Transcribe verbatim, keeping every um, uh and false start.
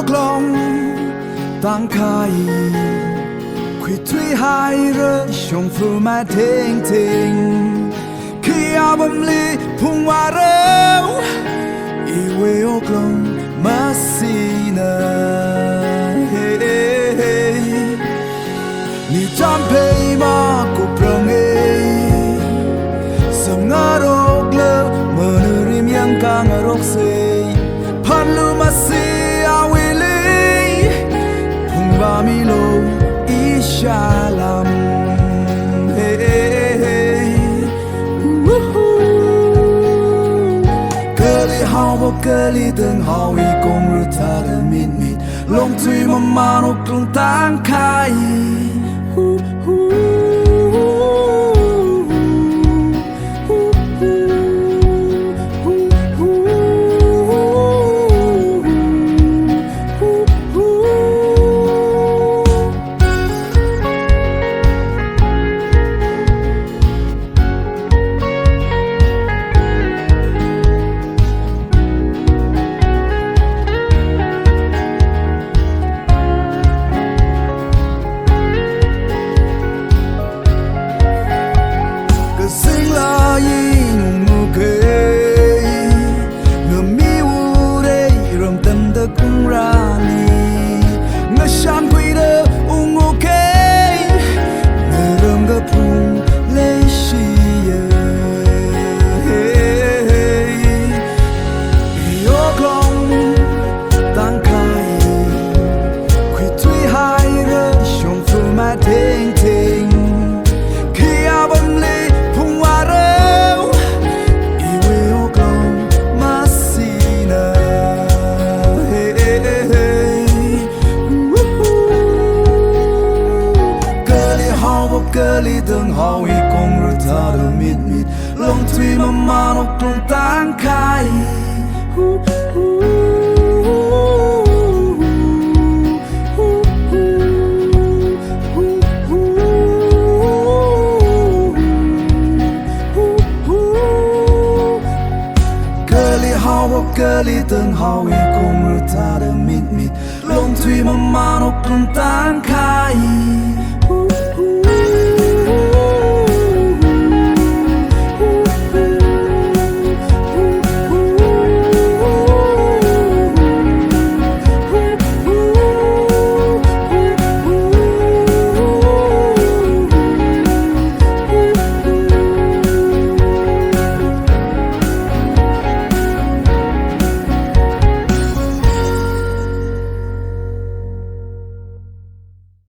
Klong tang kai, khui thui hai re shong fu ma ting ting. Khi a bam li phung wa reu, i we o klong ma si na. Hey, hey, hey. Ni cham phei ma kup rang e. Sam nga rok le, mene rim yang ka nga rok se. Phan lu ma si a wi li. Phung ba mi lo i sha lam. Hey, hey, hey, hey. Woohoo. Kali hao bo kali deng hao i kong ru ta de mit mit. Long tui ma ma no klung tang kai. Ka sing la yi nung mu ke, nga mi wu rei ram tan da kung ra ni, nga shan gui da ung u ke, nga ram ga pung le shi ye. Yo klong tang kai, khui tui hai re shong fu ma ting ting. Khi a bam li phung wa reu, i we o klong ma si na. Hey, hey, hey, hey. Woohoo. Kali hao bo kali deng hao i kong ru ta de mit mit. Long tui ma ma no klung tang kai. Kali hao bo kali deng hao i kong ru ta de mit mit. Long tui ma ma no klung tang kai.